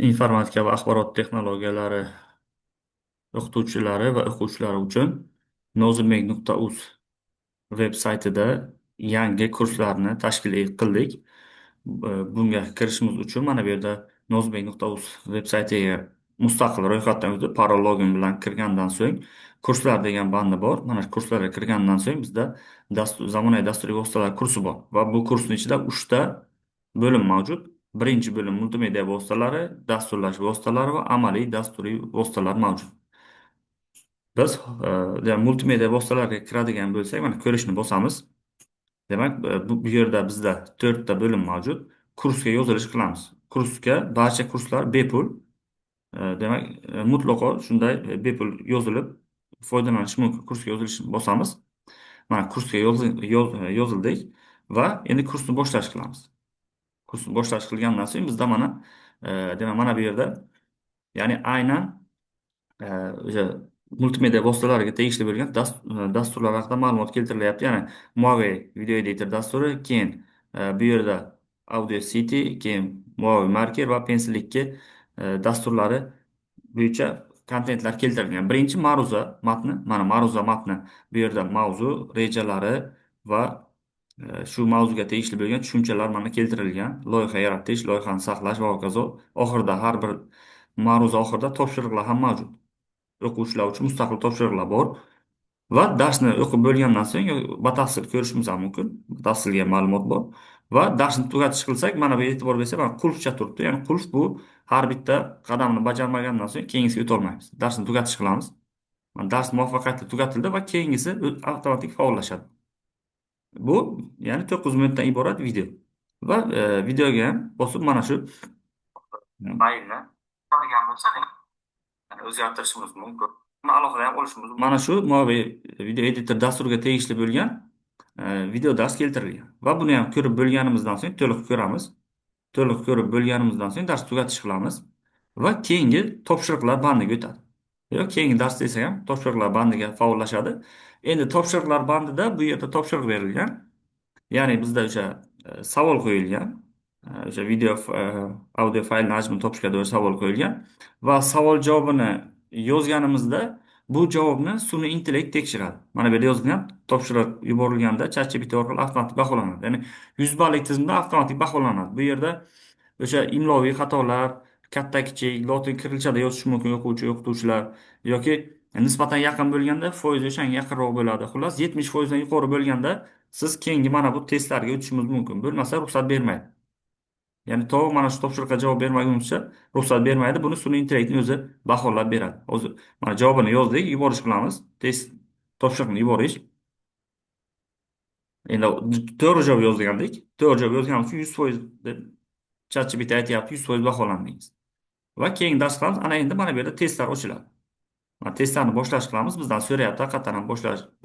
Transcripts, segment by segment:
Informatika va axborot texnologiyalari o'qituvchilari va o'quvchilari uchun nozimbek.uz veb saytida yangi kurslarni tashkil qildik. Bunga kirishimiz uchun mana bu yerda nozimbek.uz veb saytiga mustaqil ro'yxatdan o'tib, parol login bilan kirgandan so'ng kurslar degan bandi bor. Mana shu kurslarga kirgandan so'ng bizda zamonaviy dasturiy vositalar kursi bor va bu kursning ichida 3 ta bo'lim mavjud. Birinchi bo'lim multimedia vositalari, dasturlash vositalari va amaliy dasturiy vositalar mavjud. Biz multimedia vositalariga kiradigan bo'lsak, mana ko'rishni bosamiz. Demak, bu yerda bizda 4 ta bo'lim mavjud. Kursga yozilish qilamiz. Kursga barcha kurslar bepul. Demak, mutlaqo shunday bepul yozilib foydalanish mumkin. Kursga yozilishni bosamiz. Mana kursga yozildik va endi kursni boshlash qilamiz. Kursni boshlash qilgandan so'ng bizda mana demak, mana bu yerda, ya'ni aynan o'sha multimedia vositalariga tegishli bo'lgan dasturlar haqida ma'lumot keltirilyapti. Ya'ni Movavi Video Editor dasturi, keyin bu yerda Audacity, keyin Movavi Marker va Pencil 2 dasturlari bo'yicha kontentlar keltirilgan. Birinchi ma'ruza matni, mana ma'ruza matni, bu yerda mavzu rejalari va shu mavzuga tegishli bo'lgan tushunchalar mana keltirilgan. Loyiha yaratish, loyihani saqlash va hokazo. Oxirida, har bir ma'ruza oxirida topshiriqlar ham mavjud. O'quvchilar uchun mustaqil topshiriqlar bor. Va darsni o'qib bo'lgandan so'ng batafsil ko'rishimiz ham mumkin. Batafsilga ma'lumot bor. Va darsni tugatish qilsak, mana bu e'tibor bersak, mana qulfcha turibdi. Ya'ni qulf bu har bitta qadamni bajarmagandan so'ng keyingisiga o'ta olmaymiz. Darsni tugatish qilamiz. Mana dars muvaffaqiyatli tugatildi va keyingisi avtomatik faollashadi. Bu ya'ni 9 minutdan iborat video. Va videoga ham bosib mana shu faylni oladigan bo'lsak, o'zgartirishimiz mumkin. Buni alohida ham olishimiz mumkin. Mana shu Movavi Video Editor dasturiga tegishli bo'lgan video dars keltirilgan. Va buni ham ko'rib bo'lganimizdan so'ng to'liq ko'ramiz. To'liq ko'rib bo'lganimizdan so'ng dars tugatish qilamiz va keyingi topshiriqlar bandiga o'tadi. Yo'q, keyingi dars desak ham topshiriqlar bandiga faollashadi. Endi topshiriqlar bandida bu yerda topshiriq berilgan. Ya'ni bizda o'sha savol qo'yilgan. O'sha video audio faylni hajmini topishga doir savol qo'yilgan va savol javobini yozganimizda bu javobni sun'iy intellekt tekshiradi. Mana bu yerda yozilgan, topshiriq yuborilganda ChatGPT orqali avtomatik baholanadi. Ya'ni 100 ballik tizimda avtomatik baholanadi. Bu yerda o'sha imloviy xatolar, katta kichik, lotin kirilchada yozishi mumkin o'quvchi, o'qituvchilar yoki nisbatan yaqin bo'lganda foiz o'shanga yaqinroq bo'ladi. Xullas, 70% dan yuqori bo'lganda siz keyingi mana bu testlarga o'tishimiz mumkin. Bo'lmasa ruxsat bermaydi. Ya'ni to mana shu topshiriqqa javob bermaguncha ruxsat bermaydi. Buni sun'iy intellektning o'zi baholab beradi. Hozir mana javobini yozdik, yuborish qilamiz. Test topshiriqni yuborish. Endi to'g'ri javob yozgandik. To'g'ri javob yozganim uchun 100% deb ChatGPT aytyapti, 100% baholandingiz. Va keyingi dars qilamiz. Ana endi mana bu yerda testlar ochiladi. Mana testlarni boshlash qilamiz. Bizdan so'rayapti, haqiqatan ham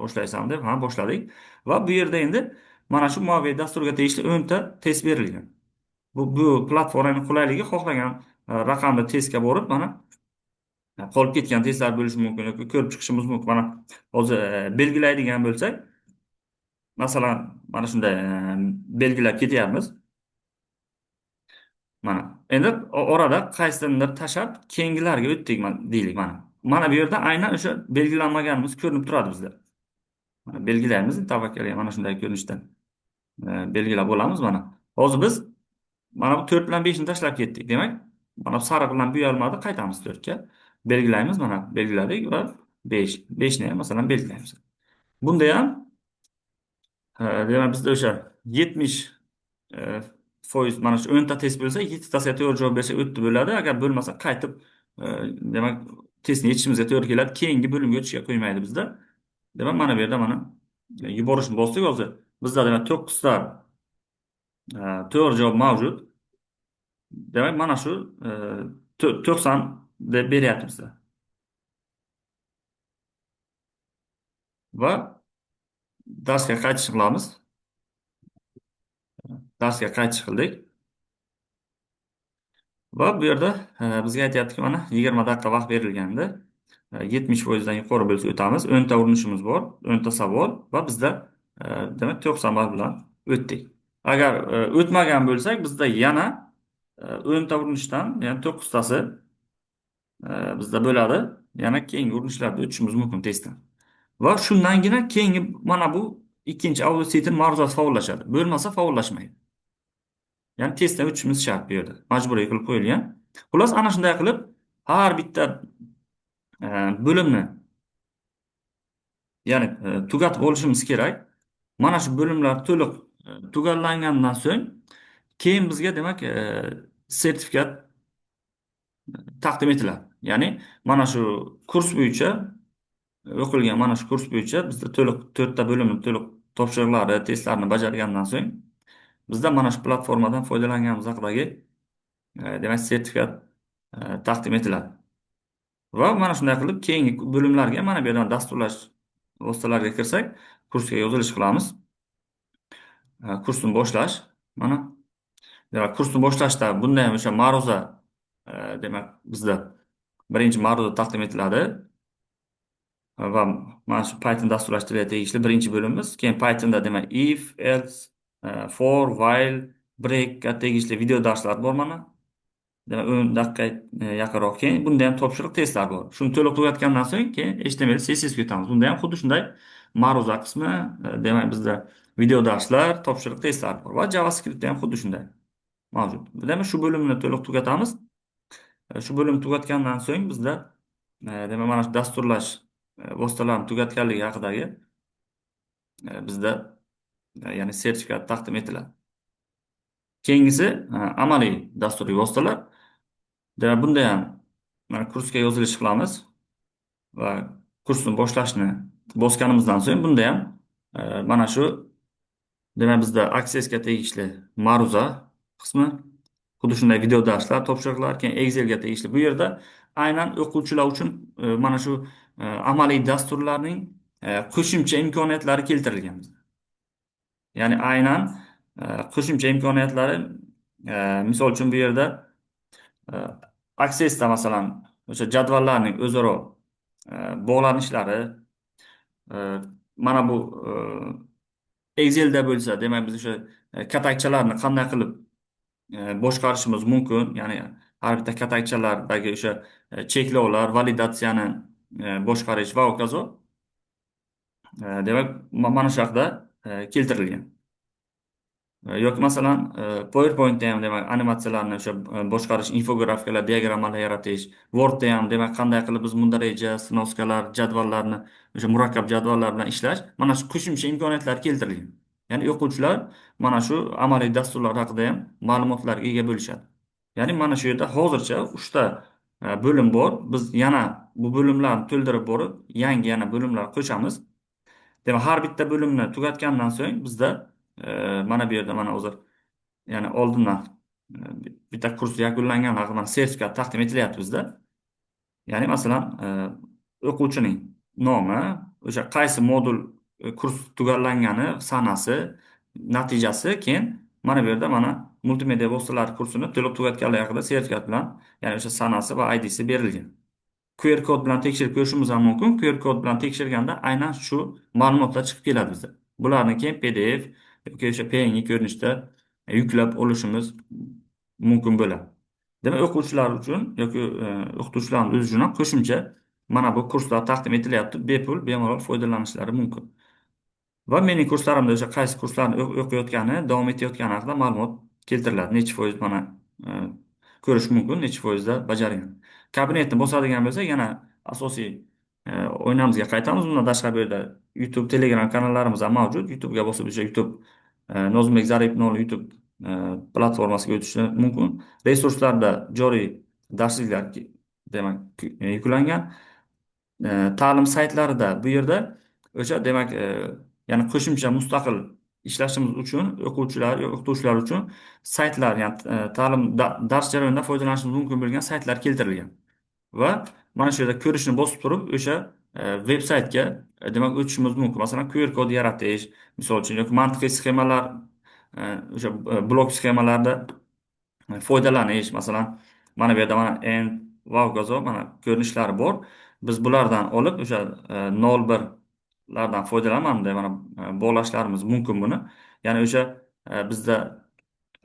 boshlaysan deb. Ha, boshladik. Va bu yerda endi mana shu Movavi dasturiga tegishli 10 ta test berilgan. Bu platformaning qulayligi, xohlagan raqamli testga borib, mana qolib ketgan testlar bo'lishi mumkin yoki ko'rib chiqishimiz mumkin. Mana hozir belgilaydigan bo'lsak, masalan, mana shunday belgilab ketyapmiz. Mana endi orada qaysidir tashlab keyingilarga o'tdik deylik mana. Mana bu yerda aynan o'sha belgilanmaganimiz ko'rinib turadi bizda. Mana belgilaymiz, tavakkalga mana shunday ko'rinishda belgilab olamiz mana. Hozir biz mana bu 4 bilan 5 ni tashlab ketdik. Demak, mana bu sariq bilan bo'yalmadi, qaytamiz 4 ga. Belgilaymiz, mana belgiladik va 5. 5 ni ham masalan belgilaymiz. Bunda ham demak bizda o'sha 70 foiz mana shu 10 ta test bo'lsa, 7 tasiga to'g'ri javob bersak o'tdi bo'ladi. Agar bo'lmasa qaytib demak testni yechishimizga to'g'ri keladi. Keyingi bo'limga o'tishga qo'ymaydi bizda. Demak, mana bu yerda mana yuborishni bosdik hozir. Bizda demak 9 ta to'g'ri javob mavjud. Demak, mana shu 90 deb beryapti bizda. Va darsga qaytish qilamiz. Darsga qaytish qildik. Va bu yerda bizga aytyaptiki, mana 20 daqiqa vaqt berilgandi. 70% dan yuqori bo'lsa o'tamiz. 10 ta urinishimiz bor, 10 ta savol va bizda demak 90 ball bilan o'tdik. Agar o'tmagan bo'lsak, bizda yana 10 ta urinishdan, ya'ni 9 tasi bizda bo'ladi. Yana keyingi urinishlarda o'tishimiz mumkin testdan. Va shundangina keyingi mana bu ikkinchi audit setini ma'ruzasi faollashadi. Bo'lmasa faollashmaydi. Ya'ni testdan o'tishimiz shart bu yerda. Majburiy qilib qo'yilgan. Xullas, ana shunday qilib har bitta bo'limni, ya'ni tugatib olishimiz kerak. Mana shu bo'limlar to'liq tugallangandan so'ng keyin bizga, demak, sertifikat taqdim etiladi. Ya'ni mana shu kurs bo'yicha o'qilgan, mana shu kurs bo'yicha bizda to'liq to'rtta bo'limni to'liq topshiriqlari, testlarni bajargandan so'ng bizda mana shu platformadan foydalanganimiz haqidagi, demak, sertifikat taqdim etiladi. Va mana shunday qilib keyingi bo'limlarga mana bu yerdan dasturlash vositalariga kirsak, kursga yozilish qilamiz. Kursni boshlash mana. Demak, kursni boshlashda bunda ham o'sha ma'ruza, demak, bizda birinchi ma'ruza taqdim etiladi va mana shu Python dasturlash tiliga tegishli birinchi bo'limimiz. Keyin Pythonda, demak, if, else, for, while, breakga tegishli video darslar bor mana. Demak, 10 daqiqa yaqinroq. Keyin bunda ham topshiriq, testlar bor. Shuni to'liq tugatgandan so'ng keyin HTML, CSS ga o'tamiz. Bunda ham xuddi shunday ma'ruza qismi, demak, bizda video darslar, topshiriq, testlar bor va JavaScriptda ham xuddi shunday mavjud. Demak, shu bo'limni to'liq tugatamiz. Shu bo'limni tugatgandan so'ng bizda, demak, mana shu dasturlash vositalarini tugatganligi haqidagi bizda, ya'ni sertifikat taqdim etiladi. Keyingisi amaliy dasturiy vositalar. Demak, bunda ham mana kursga yozilish qilamiz va kursni boshlashni bosganimizdan so'ng bunda ham mana shu, demak, bizda Accessga tegishli ma'ruza qismi, xuddi shunday video darslar, topshiriqlar, keyin Excelga tegishli. Bu yerda aynan o'quvchilar uchun mana shu amaliy dasturlarning qo'shimcha imkoniyatlari keltirilgan bizda. Ya'ni aynan qo'shimcha imkoniyatlari, misol uchun, bu yerda Accessda, masalan, o'sha jadvallarning o'zaro bog'lanishlari, mana bu Excelda bo'lsa, demak, biz o'sha katakchalarni qanday qilib boshqarishimiz mumkin, ya'ni har bitta katakchalardagi o'sha cheklovlar, validatsiyani boshqarish va hokazo. Demak, mana shu haqida keltirilgan. Yoki masalan, PowerPointda ham, demak, animatsiyalarni o'sha boshqarish, infografikalar, diagrammalar yaratish, Wordda ham, demak, qanday qilib biz mundareja, сноска lar, jadvallarni, o'sha murakkab jadvallar bilan ishlash, mana shu qo'shimcha imkoniyatlar keltirilgan. Ya'ni o'quvchilar mana shu amaliy dasturlar haqida ham ma'lumotlarga ega bo'lishadi. Ya'ni mana shu yerda hozircha uchta bo'lim bor. Biz yana bu bo'limlarni to'ldirib borib, yangi yana bo'limlar qo'shamiz. Demak, har bitta bo'limni tugatgandan so'ng bizda mana bu yerda, mana hozir, ya'ni oldindan bitta kurs yakunlangan haqida mana sertifikat taqdim etilyapti bizda. Ya'ni masalan, o'quvchining nomi, o'sha qaysi modul, kurs tugallangani, sanasi, natijasi, keyin mana bu yerda mana multimedia vositalari kursini to'liq tugatganligi haqida sertifikat bilan, ya'ni o'sha sanasi va IDsi berilgan. QR kod bilan tekshirib ko'rishimiz ham mumkin. QR kod bilan tekshirganda aynan shu ma'lumotlar chiqib keladi bizda. Bularni keyin PDF yoki o'sha PNG ko'rinishda yuklab olishimiz mumkin bo'ladi. Demak, o'quvchilar uchun yoki o'qituvchilarning o'zi uchun ham qo'shimcha mana bu kurslar taqdim etilyapti. Bepul, bemalol foydalanishlari mumkin. Va mening kurslarimda o'sha qaysi kurslarni o'qiyotgani, davom etayotgani haqida ma'lumot keltiriladi. Necha foiz, mana ko'rish mumkin, necha foizda bajargan. Kabinetni bosadigan bo'lsak, yana asosiy oynamizga qaytamiz. Bundan tashqari bu yerda YouTube, Telegram kanallarimiz ham mavjud. YouTube'ga bosib, o'sha YouTube Nozimbek Zaripov YouTube platformasiga o'tishi mumkin. Resurslarda joriy darsliklar, demak, yuklangan. Ta'lim saytlarida bu yerda o'sha, demak, ya'ni qo'shimcha mustaqil ishlashimiz uchun o'quvchilar, o'qituvchilar uchun saytlar, ya'ni ta'lim dars jarayonida foydalanishimiz mumkin bo'lgan saytlar keltirilgan. Va mana shu yerda ko'rishni bosib turib, o'sha veb saytga, demak, o'tishimiz mumkin. Masalan, QR kod yaratish, misol uchun, yoki mantiqiy sxemalar, o'sha blok sxemalarda foydalanish, masalan, mana bu yerda mana and va hokazo mana ko'rinishlari bor. Biz bulardan olib, o'sha 0 1 lardan foydalanib, mana bunday mana bog'lashlarimiz mumkin buni. Ya'ni o'sha bizda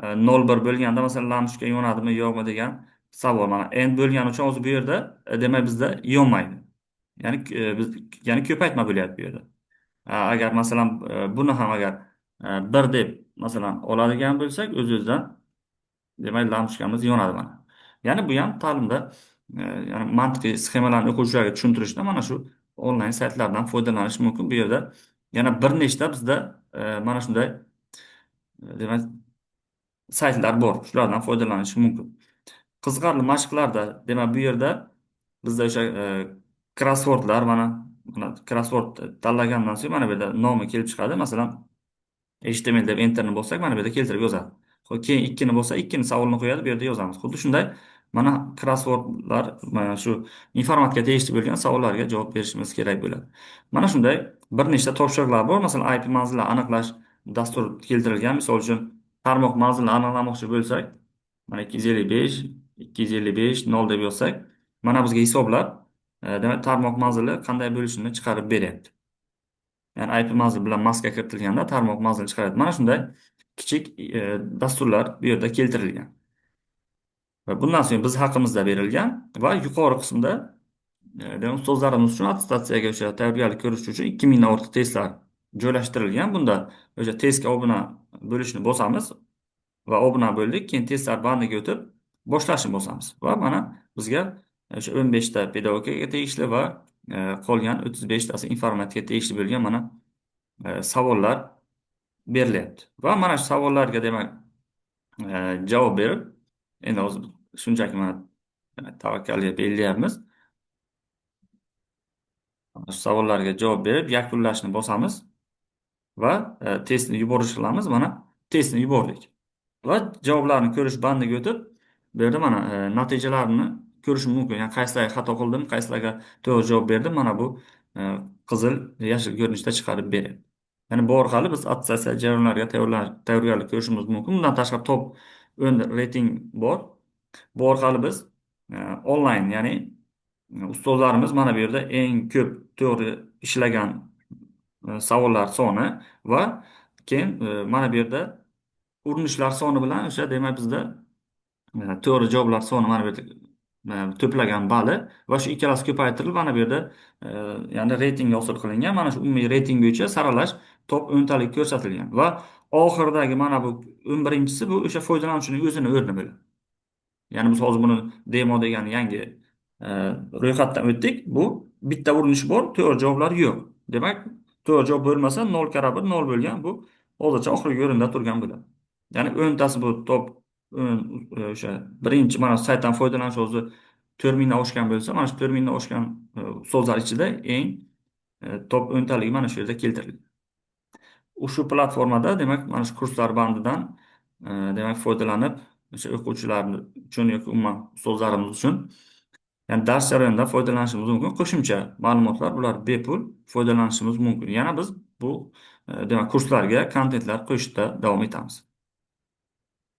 0,1 bo'lganda masalan lampochka yonadimi yo'qmi degan savol. Mana n bo'lgani uchun hozir bu yerda demak bizda yonmaydi. Ya'ni biz, ya'ni ko'paytma bo'lyapti bu yerda. Agar masalan buni ham agar 1 deb masalan oladigan bo'lsak, o'z-o'zidan demak lampochkamiz yonadi mana. Ya'ni bu ham ta'limda ya'ni mantiqiy sxemalarni o'quvchilarga tushuntirishda mana shu onlayn saytlardan foydalanish mumkin. Bu yerda yana bir nechta bizda mana shunday demak saytlar bor. Shulardan foydalanish mumkin. Qiziqarli mashqlarda demak bu yerda bizda o'sha crosswordlar mana crossword tanlagandan so'ng mana bu yerda nomi kelib chiqadi. Masalan, HTML deb enterni bossak, mana bu yerda keltirib yozadi. Xo'p, keyin 2ni bo'lsa, 2ni savolni qo'yadi, bu yerda yozamiz. Xuddi shunday mana crosswordlar mana shu informatika tegishli bo'lgan savollarga javob berishimiz kerak bo'ladi. Mana shunday bir nechta topshiriqlar bor. Masalan, IP manzilini aniqlash dastur keltirilgan. Misol uchun, tarmoq manzilini aniqlamoqchi bo'lsak, mana 255 255 0 deb yozsak, mana bizga hisoblab, demak tarmoq manzili qanday bo'lishini chiqarib beryapti. Ya'ni IP manzil bilan maska kiritilganda tarmoq manzili chiqaradi. Mana shunday kichik dasturlar bu yerda keltirilgan. Va bundan so'ng biz haqimizda berilgan va yuqori qismda demak ustozlarimiz uchun attestatsiyaga o'sha tayyorgarlik ko'rish uchun 2000 dan ortiq testlar joylashtirilgan. Bunda o'sha testga obuna bo'lishni bosamiz va obuna bo'ldik. Keyin testlar bandiga o'tib boshlashni bosamiz va mana bizga o'sha 15 ta pedagogikaga tegishli va qolgan 35 tasi informatikaga tegishli bo'lgan mana savollar berilyapti. Va mana shu savollarga demak javob berib, endi hozir shunchaki mana tavakkalga belgilayapmiz. Shu savollarga javob berib, yakunlashni bosamiz va testni yuborish qilamiz. Mana testni yubordik. Va javoblarni ko'rish bandiga o'tib, bu yerda mana natijalarni ko'rishim mumkin. Ya'ni qaysilarga xato qildim, qaysilarga to'g'ri javob berdim. Mana bu qizil, yashil ko'rinishda chiqarib beryapti. Ya'ni bu orqali biz attestatsiya jarayonlariga tayyorgarlik ko'rishimiz mumkin. Bundan tashqari top 10 reyting bor. Bu orqali biz onlayn, ya'ni ustozlarimiz mana bu yerda eng ko'p to'g'ri ishlagan savollar soni va keyin mana bu yerda urinishlar soni bilan o'sha demak bizda to'g'ri javoblar soni mana bu yerda to'plagan bali va shu ikkalasi ko'paytirilib mana bu yerda ya'ni reyting hosil qilingan. Mana shu umumiy reyting bo'yicha saralash top 10 talik ko'rsatilgan va oxiridagi mana bu 11-chisi bu o'sha foydalanuvchining o'zini o'rni bo'ladi. Ya'ni biz hozir buni demo degan yangi ro'yxatdan o'tdik. Bu bitta urinish bor, to'g'ri javoblar yo'q. Demak, to'g'ri javob bo'lmasa 0 karra 1 0 bo'lgan, bu hozircha oxirgi o'rinda turgan bo'ladi. Ya'ni 10 tasi bu top 10 o'sha birinchi mana saytdan foydalanish o'zi 4000 dan oshgan bo'lsa, mana shu 4000 dan oshgan so'zlar ichida eng top 10 taligi mana shu yerda keltirilgan. Ushbu platformada demak mana shu kurslar bandidan demak foydalanib o'sha o'quvchilar uchun yoki umuman ustozlarimiz uchun ya'ni dars jarayonida foydalanishimiz mumkin. Qo'shimcha ma'lumotlar bular bepul foydalanishimiz mumkin. Yana biz bu demak kurslarga kontentlar qo'yishda davom etamiz.